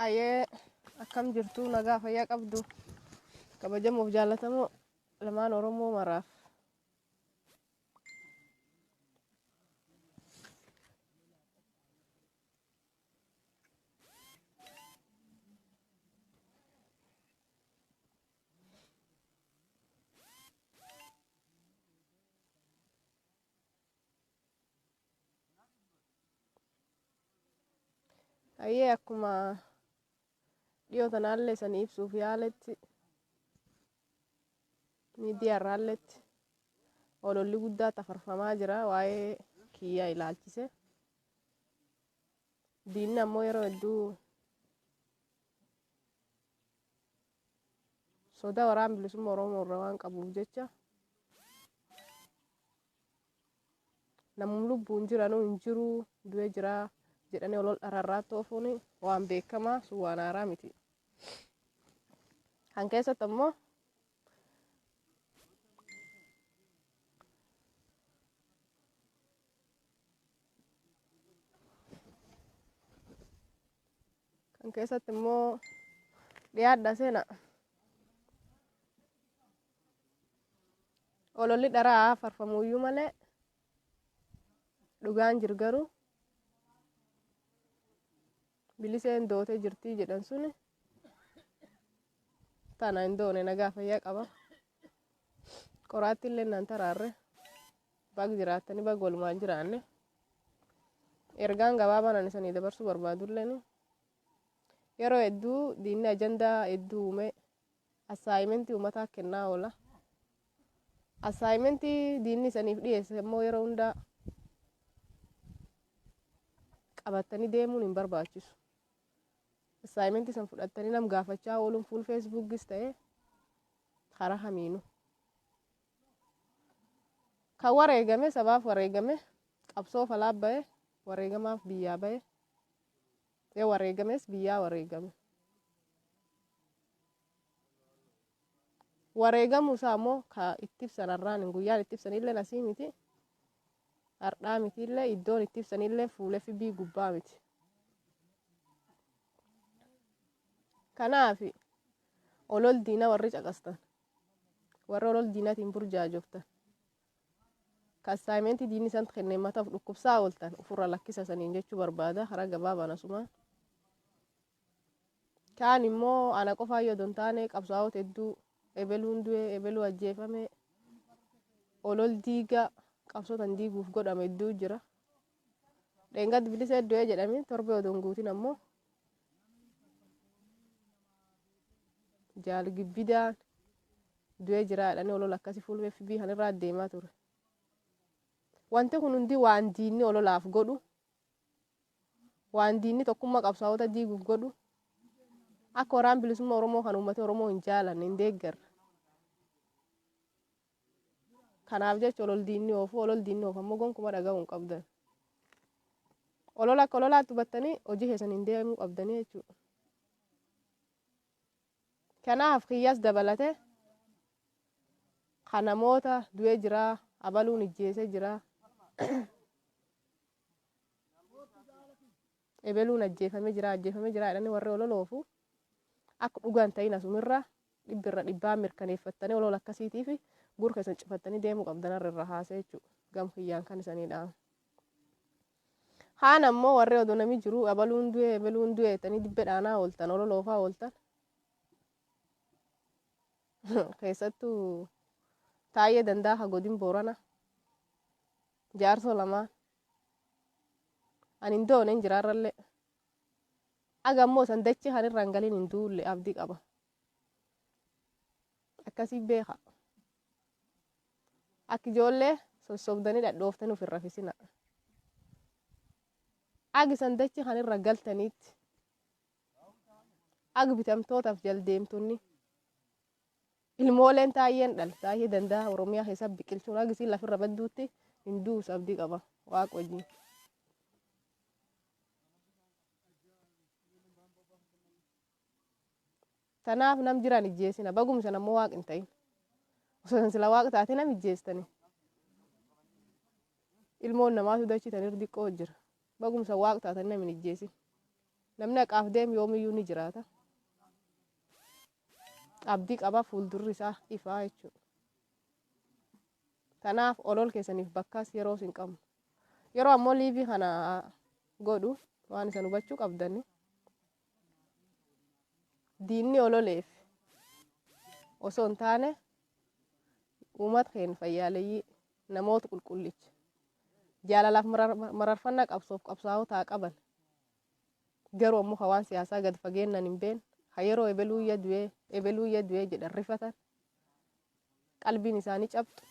Ayee akkam jirtu nagaa fayyaa qabdu kabajamuuf jaallatamoo lamaan Oromoo maraaf. Ayyee akkuma dhiyoo tanaallee sanii ibsuuf yaaletti miidiyaa irraalletti ololli guddaa tafarfamaa jira waa'ee kiyyaa ilaalchise. Diinni ammoo yeroo hedduu soda waraan bilisummaa Oromoo irra waan qabuuf jecha namum lubbuun jiranuu hin jiru du'ee jira jedhanii olol dhararraatti oofuun waan beekamaa sun waan haaraa miti. Kan keessatti ammoo kan keessatti immoo dhiyaadha seena. Ololli dharaa farfamuuyyuu malee dhugaan jiru garuu biliseen dootee jirtii jedhan suni tana hin doone nagaa fayyaa qaba. Qoraatti illee naan taraarre bag jiraattanii bag walumaan jiraanne ergaan gabaabaan ani sanii dabarsuu barbaadulleen yeroo hedduu diinni ajandaa hedduu uume assaayimentii uummataa kennaa oola. Assaayimentii diinni isaniif dhiyeesse immoo yeroo hundaa qabattanii deemuun hin barbaachisu. Assaayimentii san fudhattanii nam gaafachaa ooluun fuul feesbuukis ta'e karaa kamiinuu. Kan wareegame sabaaf wareegame qabsoo falaa bahe wareegamaaf biyyaa bahe yoo wareegames biyyaa wareegame. Wareegamuu isaa immoo ka itti ibsan har'aan hin guyyaan itti ibsan illee asii miti. Har'aa miti illee iddoon itti ibsan illee fuula FB gubbaa miti. Kanaaf olol diina warri caqastan warri olol diinatiin burjaajoftan ka assaayimentii diinni isaan kenneen mataa of dhukkubsaa ooltan ofirra lakkisa saniin jechuu barbaada karaa gabaabaan asumaan. Kaan immoo ana qofaa yoo hin taane qabsaa'ota hedduu ebeluun du'e ebeluu ajjeefame olol diigaa qabsootan diiguuf godhame hedduu jira. Dheengaddi bilisee du'e jedhame torbee odoo hin guutin ammoo jaal gibbidaan du'ee jira jedhanii olol akkasii fuula FB kanarraa deemaa ture. Wanti kun hundi waan diinni ololaaf godhu waan diinni tokkummaa qabsaa'ota diiguuf godhu akka waraan bilisummaa Oromoo kan uummata Oromoo hin jaalanne hin deeggarre. Kanaaf jecha olol diinni oofu olol diinni oofu ammoo gonkumaa dhaga'uu hin qabdan. Olola akka ololaatti hubattanii hojii keessan hin deemuu qabdanii jechuudha. Kanaaf kiyyaas dabalate kan namoota du'ee jira abaluun ijjeesee jira. Ebeluun ajjeefamee jira ajjeefamee jira jedhanii warri ololoofu akka dhugaa hin ta'in asumirra dhibbirra dhibbaa mirkaneeffattanii olola akkasiitiif gurra keessan cufattanii deemuu qabdan har'a irra haasee jechuudha. Gam kiyyaan kan isanii dhaamu. Haan ammoo warri odoo namni jiru abaluun du'e ebeluun du'e jettanii dibbe dhaanaa ooltan ololoofaa ooltan. Keessattuu Taayyee Dandaa ka godin Boorana jaarsoo lamaan ani hin doone hin jiraarrallee. Aga ammoo san dachee kan irra hin galin hin duulle abdii qaba. Akkasii beeka. Akka ijoollee sossobdanii dhadhooftanii of hin rafisina. Agi san dachee kan irra galtaniitti. Ag bitamtootaaf jaldeemtonni. Ilmooleen taayyeen dhal taayyee danda'a Oromiyaa keessa biqilchuun ag isiin lafirra badduutti hin duus abdii qaba waaq wajjin. Tanaaf nam jiran ijjeesina bagum san ammoo waaq hin ta'in. Osoo san sila waaq taate nam ijjeestani. Ilmoon namaatu dachii tanir diqqoo jira. Bagum san waaq taatan nam hin ijjeesin. Namni haqaaf deemu yoomiyyuu ni jiraata. Abdii qaba, fuuldurri isaa ifaa jechuudha. Kanaaf olol keessaniif bakkaas yeroos hin qabnu. Yeroo ammoo live kana godhu waan isan hubachuu qabdani. Diinni ololeef osoo hin taane uummata keenya fayyaaleyyii, namoota qulqullicha jaalalaaf mararfannaa qabsoof qabsaa'otaa qaban, garuu ammoo ka waan siyaasaa gad fageennan hin beekne, ka yeroo ebeluu iyya du'ee, ebeluu iyya du'ee jedhan rifatan, qalbiin isaanii cabxu,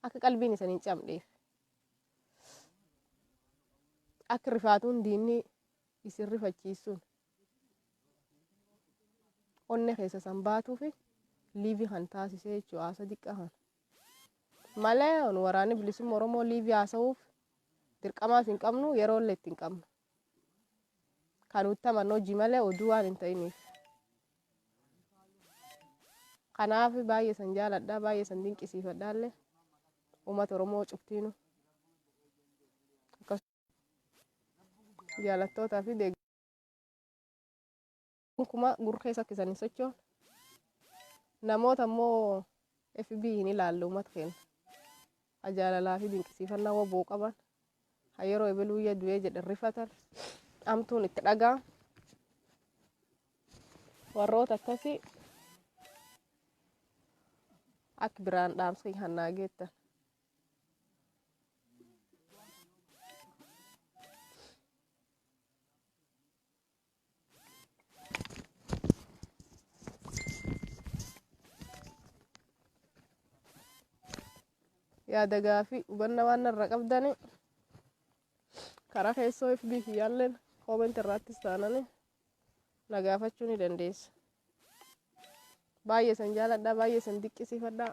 akka qalbiin isanii hin cabneef, akka rifaatuun diinni isin rifachiisuun onne keessa san baatuufi live kan taasisee jechuudha. Haasa diqqaa kana malee nu waraanni bilisummaa Oromoo live haasa'uuf dirqamaas hin qabnu, yeroo illee itti hin qabnu. Kan nutti amannu hojii malee oduu waan hin ta'iniif. Kanaaf baay'ee san jaaladha, baay'ee san dinqisiifadha illee, uummata Oromoo cuftiinu. Jaalattootaa fi gonkumaa gurra keessa akka isan hin sochoone. Namoota immoo FB hin ilaalle, uummata keenya jaalalaa fi dinqisiifannaa waboo qaban, ha yeroo ebeluu iyya du'ee jedhan rifatan, amtuun itti dhagaa, warroota akkasii akka biraan dhaamsa hannaa geettan. Yaada gaafii hubannaa waan narra qabdani karaa keessoo FB kiyyaalleen comment irraattis taanani na gaafachuu ni dandeessa. Baay'ee san jaaladha, baay'ee san diqqisiifadha.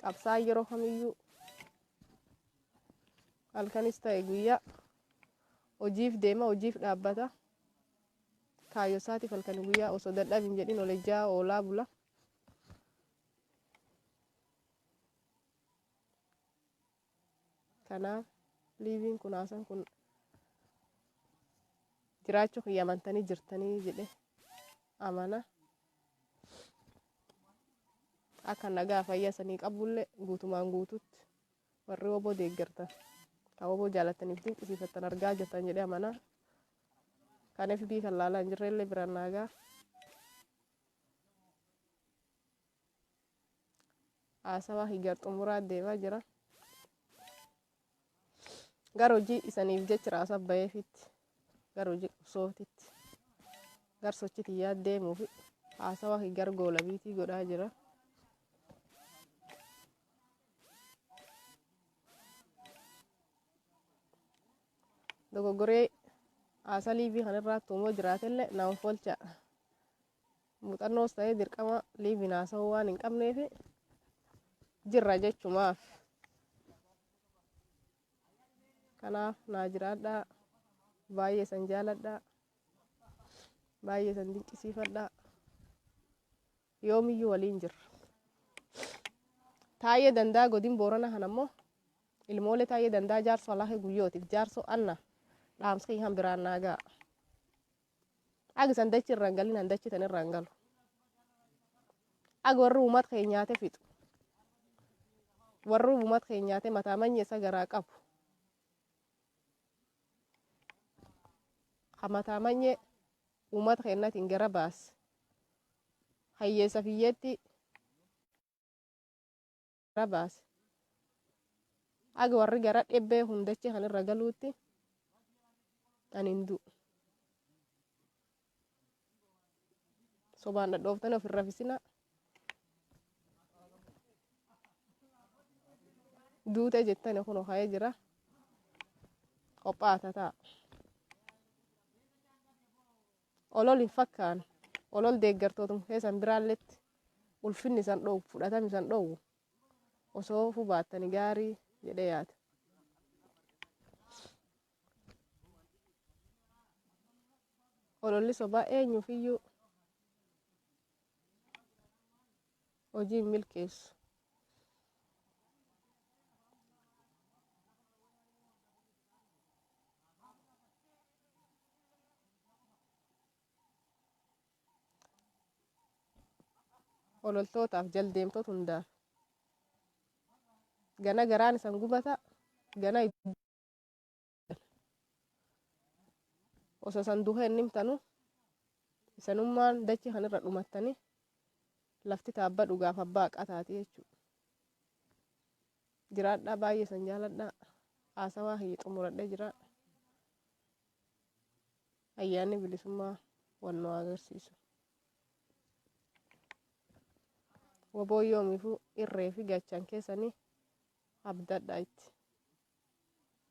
Qabsaan yeroo kamiyyuu halkanis ta'e guyyaa hojiif deema, hojiif dhaabbata. Kaayyoo isaatiif halkan guyyaa osoo dadhabin jedhin ol ejjaa oolaa bula. Kanaaf liveiin kun, haasan kun jiraachuu kiyya amantanii jirtanii jedhe amana. Akka nagaa fayyaa sanii qabullee guutumaan guututti warri woboo deeggartan, kan woboo jaalattaniif dinqisiifattan argaa jirtan jedhee amana. Kan FB kan laalaa hin jirrellee biraan naagaa. Haasawaa higar xumuraa deemaa jira. Gara hojii isaniif jecha raasaa baheefitti, gara hojii qabsootitti, gara sochii xiyyaa deemuuf haasawaa higar goolabiitii godhaa jira. Dogoggoree haasaa live kanarraa tuumoo jiraatellee naan folcha. Muuxannoos ta'ee dirqama liveiin haasa'uu waan hin qabneef jirra jechumaaf. Kanaaf naa jiraadhaa. Baay'ee san jaaladhaa. Baay'ee san dinqisiifadhaa. Yoomiyyuu waliin jirra. Taayee Dandaa godin Boorana kana immoo ilmoolee Taayee Dandaa, jaarsoo Alaakee Guyyootiif jaarsoo Anna, dhaamsa kiyyan biraan naa ga'a. Agi san dachi irra hin galin, han dachi tan irra hin galu. Agi warri uummata keenya nyaate fixu. Warri uummata keenya nyaate mataa manyee isa garaa qabu. Ha mataa manyee uummata keenyatiin gara baase. Hayyeessa fiyyeetti gara baase. Agi warri gara dhebbee hundachi kan irra galuutti ani hin du'u. Sobaan dhadhooftanii of hin rafisinaa. Duute jettani kun ka'ee jira. Qophaa'aa ta'a. Olol hin fakkaan. Olol deeggartootum keessan biraalletti ulfinni isan dhoowwu, fudhatami isan dhoowwu osoo ofuu baattani gaarii jedhee yaada. Ololli sobaa eenyuufiyyuu hojii hin milkeessu. Ololtootaaf jaldeemtoota hundaaf. Gana garaan isan gubata gana osoo isan duha hin himtanu isanummaan dachii kanirra dhumattanii lafti taabba dhugaaf abbaa haqaa taati jechuudha. Jiraadhaa, baay'ee isan jaaladhaa. Haasawaa kiyya xumuradhee jira. Ayyaanni bilisummaa wal nu agarsiisu. Waboo yoomiifuu irree fi gaachan keessanii abdadhaa itti.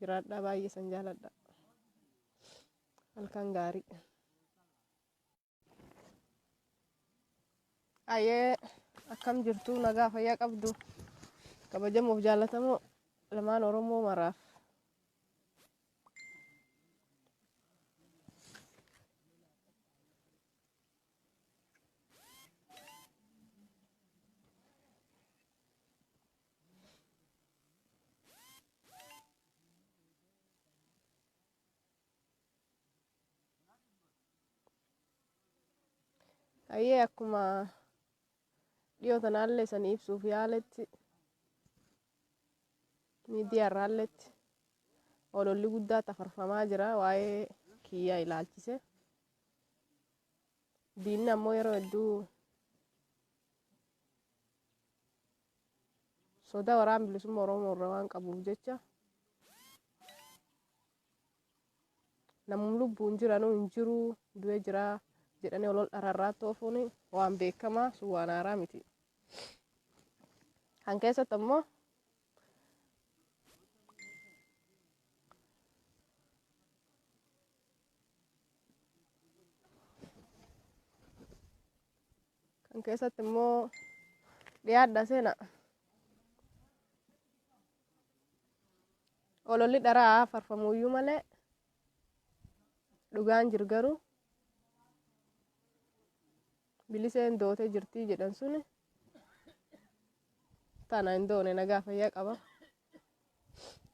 Jiraadhaa, baay'ee isan jaaladha. Halkan gaarii. Ayee, akkam jirtu? Nagaa fayyaa qabdu? Kabajamuuf jaallatamoo lamaan Oromoo maraaf. Ayyee, akkuma dhiyoo tanaallee sanii ibsuuf yaaletti, miidiyaa irraalletti ololli guddaa tafarfamaa jira waa'ee kiyyaa ilaalchise. Diinni ammoo yeroo hedduu soda waraan bilisummaa Oromoo irra waan qabuuf jecha namum lubbuun jiranuu hin jiru, du'e jira jedhanii olol dhararraatti oofuun waan beekamaa, sun waan haaraa miti. Kan keessatti ammoo kan keessatti immoo dhiyaadha seena. Ololli dharaa farfamuuyyuu malee dhugaan jiru garuu Biliseen dootee jirtii jedhan suni tana. Hin doone, nagaa fayyaa qaba.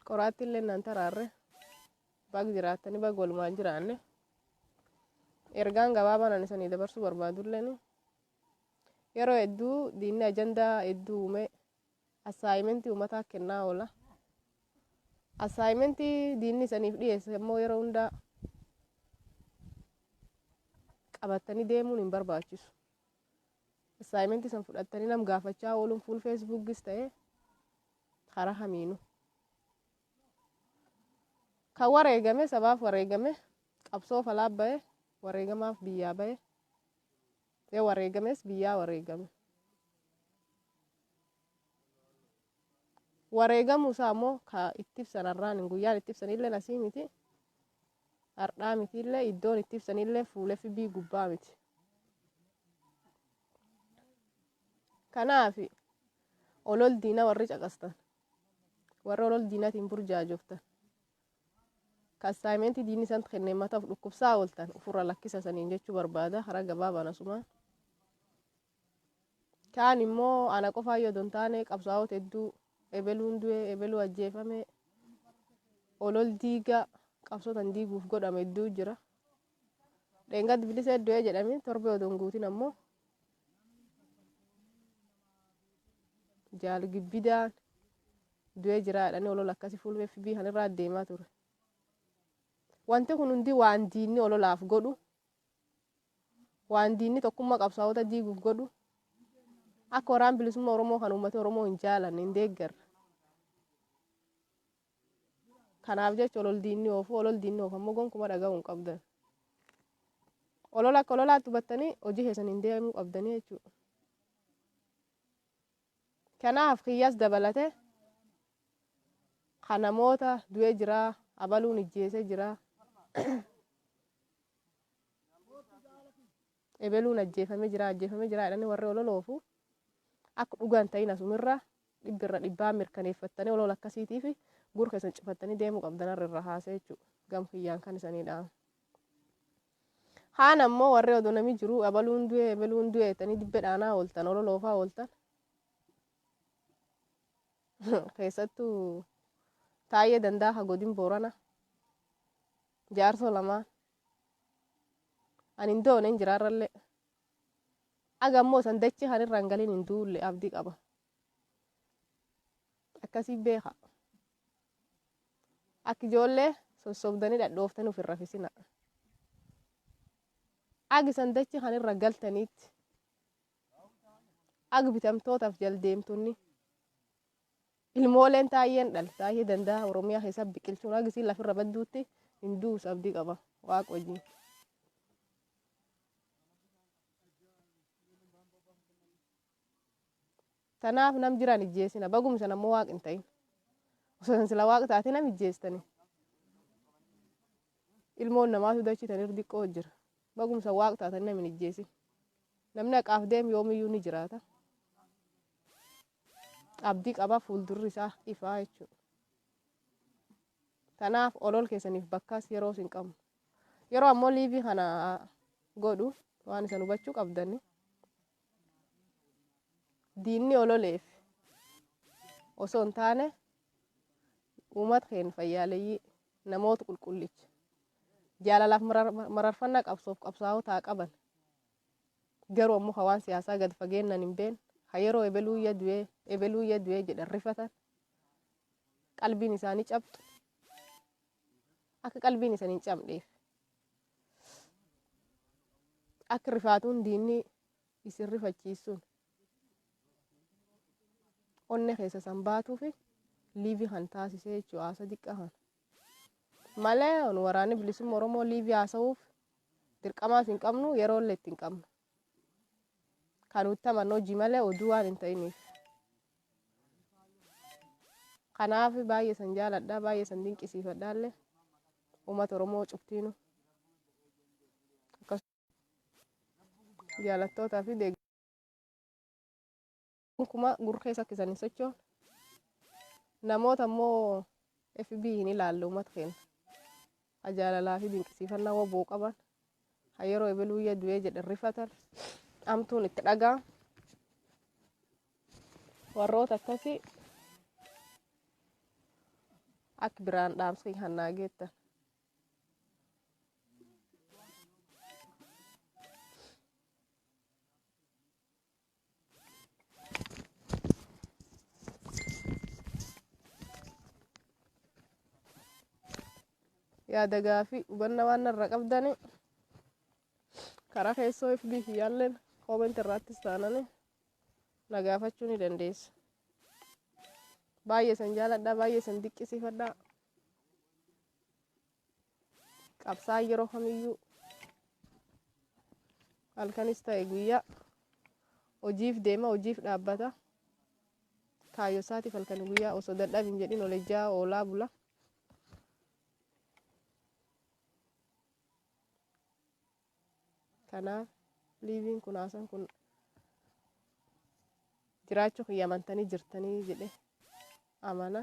Qoraatti illee nan taraarre. Bag jiraattanii, bag walumaan jiraanne. Ergaan gabaabaan ani isanii dabarsuu barbaadulleen, yeroo hedduu diinni ajandaa hedduu uume assignmentii uummataa kennaa oola. Assignmentii diinni isaniif dhiyeesse immoo yeroo hundaa qabattanii deemuun hin barbaachisu. Assignmentii san fudhattanii nam gaafachaa ooluun fuul Facebookis ta'e karaa kamiinuu. Kan wareegame sabaaf wareegame, qabsoo falaaf bahe, wareegamaaf biyyaa bahe, yoo wareegames biyyaa wareegame. Wareegamuu isaa immoo ka itti ibsan har'aan hin guyyaan itti ibsan illee asii miti. Har'aa miti illee, iddoon itti ibsan illee fuula FB gubbaa miti. Kanaaf olol diina warri caqastan, warri olol diinatiin burjaajoftan, ka assignmentii diinni isaan kenneen mataa of dhukkubsaa ooltan, ofirra lakkisa saniin jechuu barbaada karaa gabaabaan asumaan. Kaan immoo ana qofaa yoo don taane qabsaa'ota hedduu ebeluun du'e, ebeluu ajjeefame, olol diiga qabsootan diiguuf godhame hedduu jira. Dheengaddi Bilisee du'ee jedhame, torbee odoo hin guutin ammoo Jaal Gibbidaan du'ee jira jedhanii olola akkasii fuula FB kanarraa deemaa ture. Wanti kun hundi waan diinni ololaaf godhu, waan diinni tokkummaa qabsaa'ota diiguuf godhu, akka waraan bilisummaa Oromoo kan uummata Oromoo hin jaalanne, hin deeggarre. Kanaaf jecha olol diinni oofu, olol diinni oofu ammoo gonkumaa dhaga'uu hin qabdan. Olola akka ololaatti hubattanii hojii keessan hin deemuu qabdanii jechuudha. Kanaaf kiyyaas dabalate kan namoota du'ee jira, abaluun ijjeesee jira, ebeluun ajjeefamee jira, ajjeefamee jira jedhanii warri ololoofu akka dhugaan ta'in asumirra dhibbirra dhibbaa mirkaneeffattanii olola akkasiitiif gurra keessan cufattanii deemuu qabdan har'a irra haasee jechuudha. Gam kiyyaan kan isanii dhaamu. Haan ammoo warri odoo namni jiru abaluun du'e, ebeluun du'e jettanii dibbe dhaanaa ooltan, ololoofaa ooltan. Keessattuu Taayyee Dandaa ka godin Boorana jaarsoo lamaan. Ani hin doone, hin jiraarrallee. Aga ammoo isan dachii kan irra hin galin hin duulle abdii qaba. Akkasii beeka. Akka ijoollee sossobdanii dhadhooftanii of hin rafisina. Ag isan dachii kan irra galtaniitti. Ag bitamtootaaf jaldeemtonni. Ilmooleen Taayyeen dhale, Taayyee Danda'a Oromiyaa keessa biqilchuun haga isiin lafirra badduutti hin du'us abdii qaba Waaq wajjin. Tanaaf nam jiraan ijjeesina bagum san ammoo Waaq hin ta'in. Osoo san sila Waaq taate nam ijjeestani. Ilmoon namaatu dachii tanir diqqoo jira. Bagum san Waaq taatani nam hin ijjeesin. Namni haqaaf deemu yoomiyyuu ni jiraata. Abdii qaba fuuldurri isaa ifaa jechuudha. Tanaaf olol keessaniif bakkaas yeroos hin qabnu. Yeroo ammoo liivii kana godhu waan isan hubachuu qabdani. Diinni ololeef osoo hin taane uummata keenya fayyaaleyyii namoota qulqullicha jaalalaaf mararfannaa qabsoof qabsaa'otaa qaban Garuu ammoo ka waan siyaasaa gad fageennan hin beenne, ka yeroo ebeluu ya du'ee, ebeluu ya du'ee jedhan rifatan, qalbiin isaanii cabxu, akka qalbiin isan hin cabneef, akka rifaatuun diinni isin rifachiissun onne keessa san baatuufi liivi kan taasisee jechuu haasa diqqaa kana. Malee nu waraanni bilisumma Oromoo liivi haasa'uuf Dirqamaas hin qabnu, yeroollee itti hin qabnu. Kan nutti amannu hojii malee oduu waan hin ta'iniif. Kanaaf baay'ee san jaaladha, baay'ee san dinqisiifadha illee. Uummata Oromoo cuftiinu. Akkasumas jaalattootaa fi gonkumaa gurra keessa akka isan hin sochoone. Namoota immoo FB hin ilaalle uummata keenya. Ha jaalalaa fi dinqisiifannaa waboo qaban. Ha yeroo ebeluu ya du'ee jedhan rifatan. Amtuun itti dhagaa. Warroota akkasii akka biraan dhaamsa hannaa geettan. Yaada gaafii hubanna waan narra qabdani karaa keessoo FB kiyyaalleen comment irraattis taanani na gaafachuu ni dandeessa. Baay'ee san jaaladha, baay'ee san diqqisiifadha. Qabsaan yeroo kamiyyuu halkanis ta'e guyyaa hojiif deema, hojiif dhaabbata. Kaayyoo isaatiif halkan guyyaa osoo dadhabi hin jedhin ol ejjaa oolaa bula. Kanaaf liiviin kun haasaan kun jiraachuu kiyya amantanii jirtanii jedhe amana.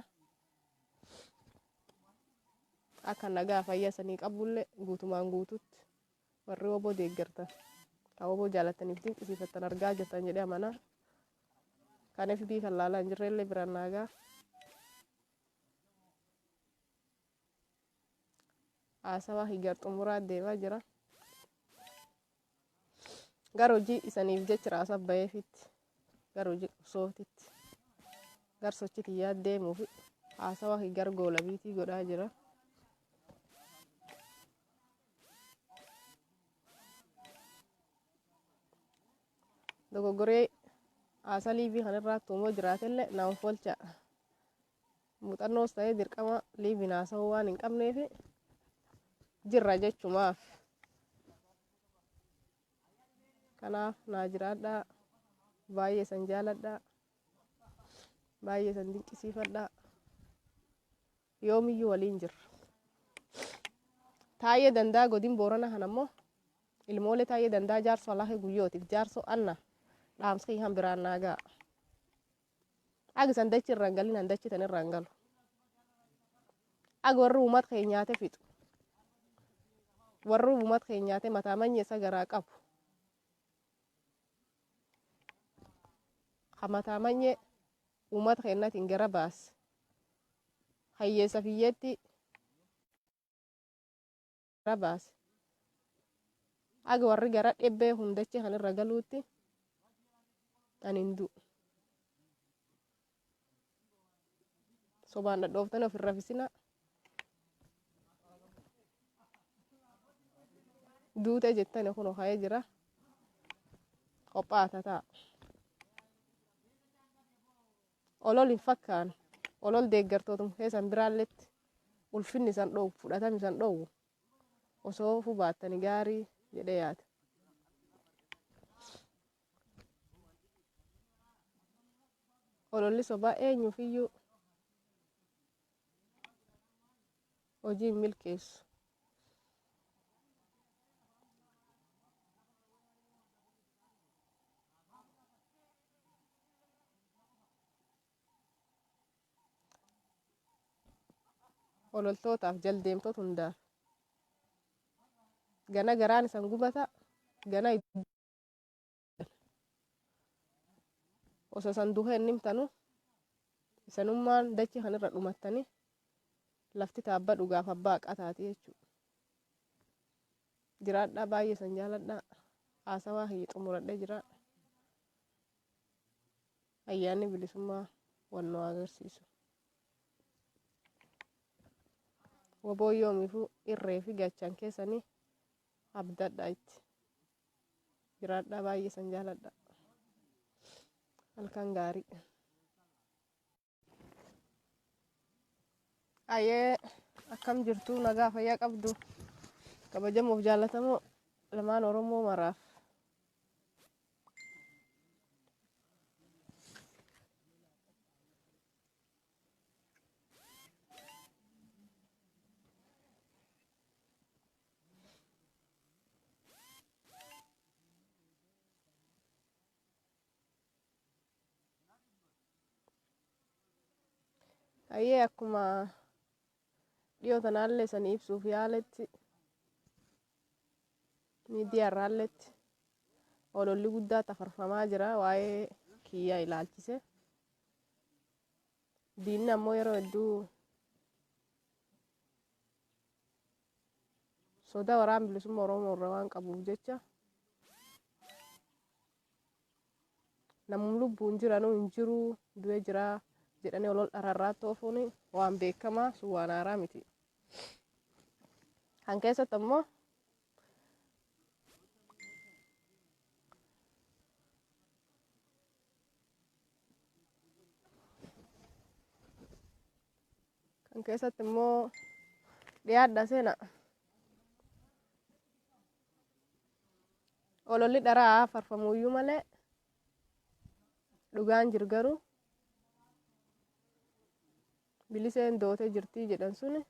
Akka nagaa fayyaa sanii qabullee guutumaan guututti warri woboo deeggartan kan woboo jaalattaniif dinqisiifattan argaa jirtan jedhee amana. Kan FB kan laalaa hin jirrellee biraan naagaa. Haasawaa higar xumuraa deemaa jira. Gara hojii isaniif jecha raasaa baheefitti gara hojii qabsootitti gar sochii tiyyaa deemuufi haasawaa higar goolabiitii godhaa jira. Dogoggoree haasaa liivii kanarraa tuumoo jiraatellee naan folcha. Muuxannoos ta'ee dirqama liiviin haasa'uu waan hin qabneef jirra jechumaaf. Kanaaf naa jiraadhaa. Baay'ee san jaaladhaa. Baay'ee san dinqisiifadhaa. Yoomiyyuu waliin jirra. Taayyee Dandaa godin Boorana kana immoo ilmoolee Taayyee Dandaa jaarsoo Alaakee Guyyootiif jaarsoo Anna dhaamsa kiyyan biraan naa ga'a. Ag isan dachi irra hin galin an dachi tan irra hin galu. Ag warri uummata keenya nyaate fixu. Warri uummata keenya nyaate mataa manyee isa garaa qabu. Ka mataa manyee uummata keenyatiin gara baase. Hayyeessa fiyyeetti gara baase. Ag warri gara dhibbee hundachee kan irra galuutti. Ani hin du'u. Sobaan dhadhooftanii of hin rafisinaa. Duute jettani kunoo ka'ee jira. Qophaa'aa ta'a. Olol hin fakkaan. Olol deeggartootum keessan biraalletti ulfinni isan dhoowwu fudhatami isan dhoowwu osoo ofuu baattani gaarii jedhee yaada. Ololli sobaa eenyuufiyyuu hojii hin milkeessu. Ololtootaaf jaldeemtoota hundaaf gana garaan isan gubata gana osoo isan duha hin himtanu isanummaan dachii kanirra dhumattani lafti taabba dhugaaf abbaa haqaa taati jechuudha. Jiraadhaa baay'ee isan jaaladhaa haasawaa kiyya xumuradhee jira. Ayyaanni bilisummaa wal nu haa agarsiisu. Waboo yoomiifuu irree fi gaachan keessanii abdadhaa itti. Jiraadhaa baay'ee isan jaaladha. Halkan gaarii. Ayee akkam jirtu nagaa fayyaa qabdu kabajamuuf jaallatamoo lamaan Oromoo maraaf. Hayyee akkuma dhiyoo tanaallee sanii ibsuuf yaaletti miidiyaa irraalletti ololli guddaa tafarfamaa jira waa'ee kiyyaa ilaalchise. Diinni ammoo yeroo hedduu soda waraan bilisummaa Oromoo irra waan qabuuf jecha namum lubbuun jiranuu hin jiru du'ee jira jedhanii olol dhararraatti oofuun waan beekamaa sun waan haaraa miti. Kan keessatti ammoo kan keessatti immoo dhiyaadha seena. Ololli dharaa farfamuyyuu malee dhugaan jiru garuu biliseen dootee jirtii jedhan suni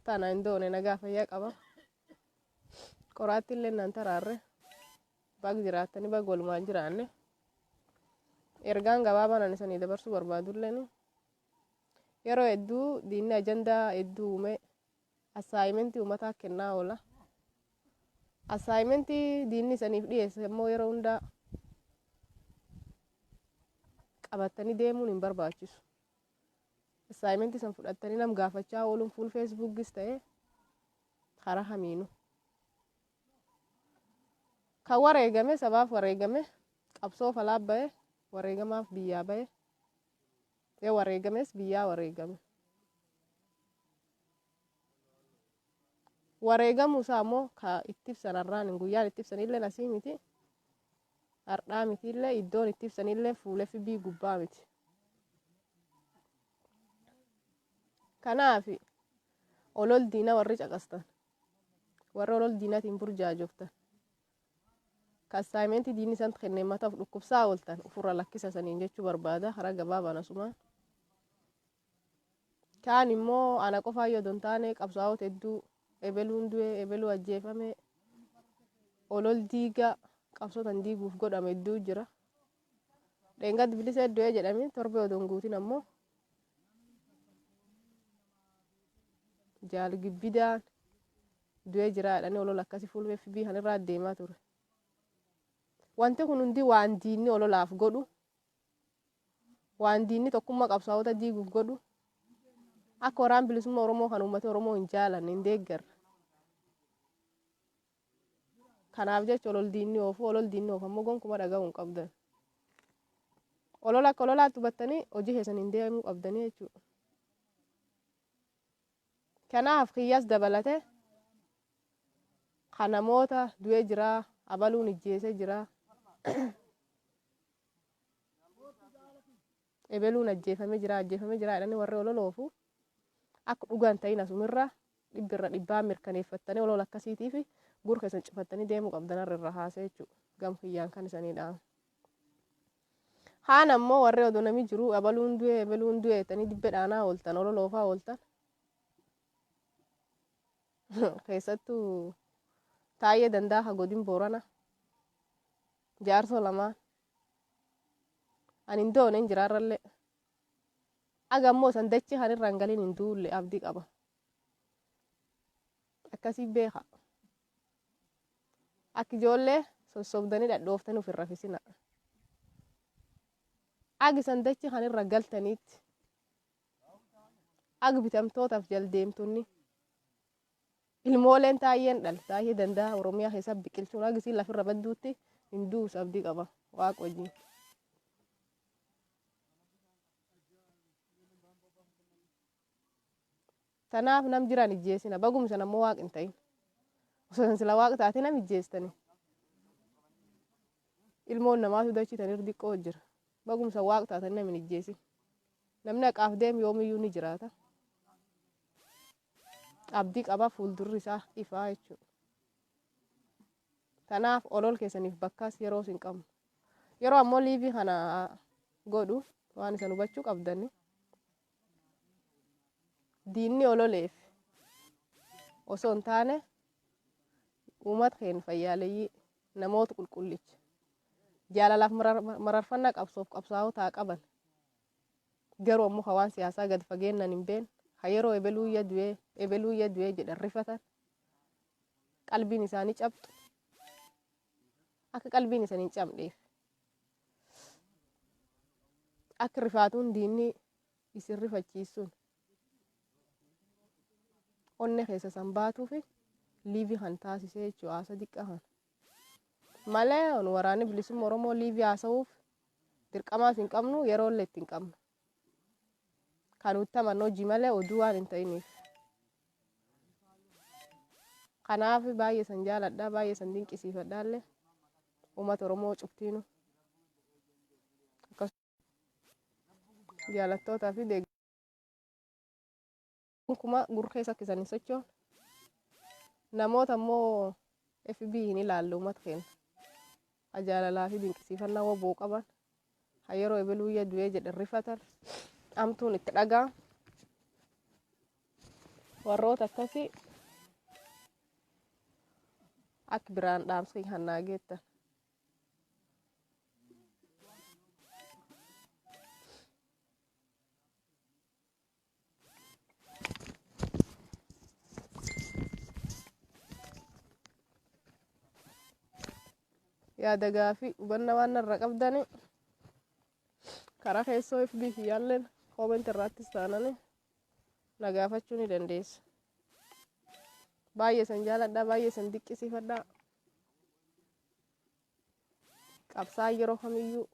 tana hin doone nagaa fayyaa qaba. Qoraattii illee naan taraarre bag jiraattanii bag walumaan jiraanne ergaan gabaabaan ani sanii dabarsuu barbaadulleen yeroo hedduu diinni ajandaa hedduu uume assaayimentii uummataa kennaa oola. Assaayimentii diinni isaniif dhiyeesse immoo yeroo hundaa qabattanii deemuun hin barbaachisu. Assaayimentii san fudhattanii nam gaafachaa ooluun fuul feesbuukis ta'e karaa kamiinuu. Kan wareegame sabaaf wareegame qabsoo falaaf bahe wareegamaaf biyyaa bahe yoo wareegames biyyaa wareegame. Wareegamuu isaa ammoo ka itti ibsan har'aan hin guyyaan itti ibsan illee asii miti. Har'aa miti illee iddoon itti ibsan illee fuula FB gubbaa miti. Kanaaf olol diina warri caqastan warri olol diinatiin burjaajoftan ka assaayimentii diinni isaan kenneen mataa of dhukkubsaa ooltan ofirra lakkisa saniin jechuu barbaada karaa gabaabaan asumaan. Kaan immoo ana qofaa yoo hin taane qabsaa'ota hedduu ebeluun du'e ebeluu ajjeefame olol diiga qabsootan diiguuf godhame hedduu jira. Dheengaddi bilisee du'e jedhame torbee odoo hin guutin ammoo jaal gibbidaan du'ee jira jedhanii olol akkasii fuula FB kanarraa deemaa ture. Wanti kun hundi waan diinni ololaaf godhu waan diinni tokkummaa qabsaa'ota diiguuf godhu akka waraan bilisummaa Oromoo kan uummata Oromoo hin jaalanne hin deeggarre. Kanaaf jecha olol diinni oofu, olol diinni oofu ammoo gonkuma dhaga'uu hin qabdan. Olola akka ololaatti hubattanii hojii keessaniin deemuu qabdanii jechuudha. Kanaaf kiyyaas dabalate ka namoota du'ee jira, abaluun ijjeesee jira, ebeluun ajjeefame jira, ajjeefame jira jedhanii warri ololoofu akka dhugaa hin ta'in asumirra dhibbirra dhibbaa mirkaneeffattanii olola akkasiitiif gurra keessan cufattanii deemuu qabdan har'a irra haasee jechuudha. Gam kiyyaan kan isanii dhaamu. Haan ammoo warri odoo nami jiru abaluun du'e ebeluun du'e jettanii dibbe dhaanaa ooltan ololoofaa ooltan. Keessattuu Taayyee Dandaa ka godin Boorana jaarsoo lamaan ani hin doone hin jiraarrallee. Aga ammoo isan dachee kan irra hin galin hin duulle abdii qaba. Akkasii beeka. Akka ijoollee sossobdanii dhadhooftanii of hin rafisina. Ag isan dachee kan irra galtaniitti ag bitamtootaaf jaldeemtonni ilmooleen Taayyeen dhal Taayyee Danda'a Oromiyaa keessa biqilchuun ag isiin lafirra badduutti hin duus abdii qaba Waaq wajjin. Tanaaf nam jiraan ijjeesina. Bagum isan ammoo Waaq hin ta'in. Osoo isan sila Waaq taate nam ijjeestani. Ilmoon namaatu dachii tanir diqqoo jira. Bagum isan Waaq taatani nam hin ijjeesin. Namni haqaaf deemu yoomiyyuu ni jiraata. Abdii qaba, fuuldurri isaa ifaa jechuudha. Tanaaf olol keessaniif bakkaas yeroos hin qabnu. Yeroo ammoo liivii kana godhu waan isan hubachuu qabdani. Diinni ololeef osoo hin taane uummata keenya fayyaaleyyii namoota qulqullicha jaalalaaf mararfannaa qabsoof qabsaa'otaa qaban garuu ammoo ka waan siyaasaa gad fageennan hin beekne ka yeroo ebeluu iyya du'ee ebeluu iyya du'ee jedhan rifatan qalbiin isaanii cabxu akka qalbiin isanii hin cabneef akka rifaatuun diinni isin rifachiisuun onne keessa san baatuufi liivii kan taasisee jechuudha haasa diqqaa kana. Malee nu waraanni bilisummaa Oromoo liivii haasa'uuf dirqamaas hin qabnu, yeroollee itti hin qabnu. Kan nutti amannu hojii malee oduu waan hin ta'iniif. Kanaaf baay'ee san jaaladha, baay'ee san dinqisiifadhaallee uummata Oromoo cuftiinu. Jaalattootaa fi gonkumaa gurra keessa akka isan hin sochoone. Namoota immoo FB hin ilaalle uummata keenya. Ha jaalalaa fi dinqisiifannaa waboo qaban. Ha yeroo ebeluu iyya du'ee jedhan rifatan. Amtuun itti dhagaa. Warroota akkasii akka biraan dhaamsa kan naa geettan. Yaada gaafii hubannaa waan narra qabdani karaa keessoo FB kiyyaalleen comment irraattis taanani na gaafachuu ni dandeessa. Baay'ee san jaaladha, baay'ee san diqqisiifadha. Qabsaa'aan yeroo kamiyyuu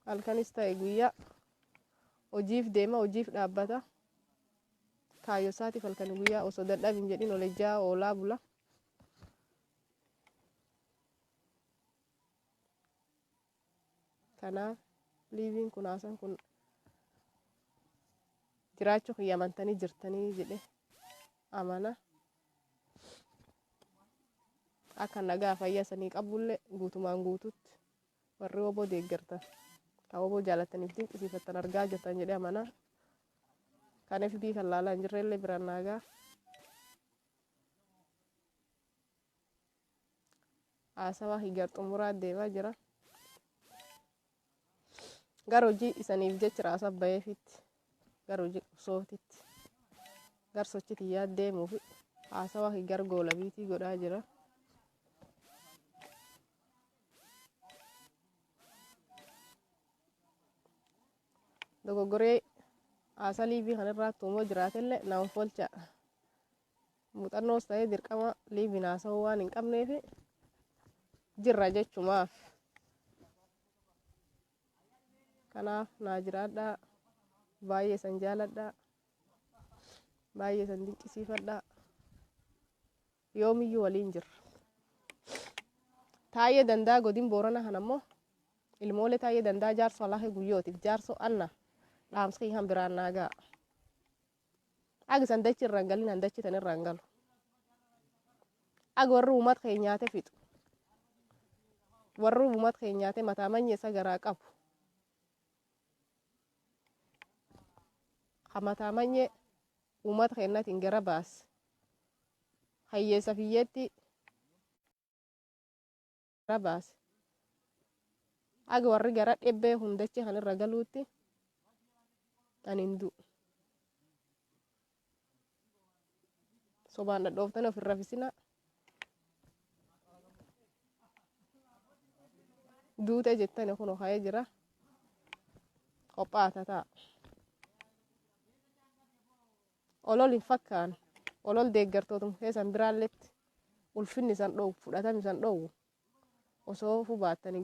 halkanis ta'e guyyaa hojiif deema, hojiif dhaabbata. Kaayyoo isaatiif halkanii guyyaa osoo dadhabi hin jedhin ol ejjaa oolaa bula. Kanaaf liiviin kun haasaan kun jiraachuu kiyya amantanii jirtanii jedhe amana. Akka nagaa fayyaa sanii qabullee guutumaan guututti warri woboo deeggartan kan woboo jaalattaniif dinqisiifattan argaa jirtan jedhee amana. Kan FB kan laalaa hin jirrellee biraan naagaa. Haasawaa higar xumuraa deemaa jira. Gara hojii isaniif jecha raasaa baheefitti gara hojii qabsootitti gar sochii tiyyaa deemuufi haasawaa higar goolabiitii godhaa jira. Dogoggoree haasaa liivii kanarraa tuumoo jiraatellee na folcha. Muuxannoos ta'ee dirqama liiviin haasa'uu waan hin qabneef jirra jechumaaf. Kanaaf naa jiraadhaa, baay'ee san jaaladhaa, baay'ee san dinqisiifadhaa. Yoomiyyuu waliin jirra. Taayyee Dandaa godin Boorana kana immoo ilmoolee Taayyee Dandaa jaarsoo Alaakee Guyyootiif jaarsoo Anna dhaamsa kiyyan biraan naa ga'a. Agi san dachi irra hin galin, an dachi tan irra hin galu. Agi warri uummata keenya nyaate fixu. Warri uummata keenya nyaate mataa manyee isa garaa qabu. Ha mataa manyee uummata keenyatiin gara baase. Hayyeessa fiyyeetti gara baase. Aga warri gara dhebbee hundachi kan irra galuutti ani hin du'u. Sobaan dhadhooftanii of hin rafisina. Duute jettani kun ka'ee jira. Qophaa'aa ta'a. Olol hin fakkaan. Olol deeggartootuma keessan biraalletti ulfinni isan dhoowwu, fudhatami isan dhoowwu osoo ofuu baattanii.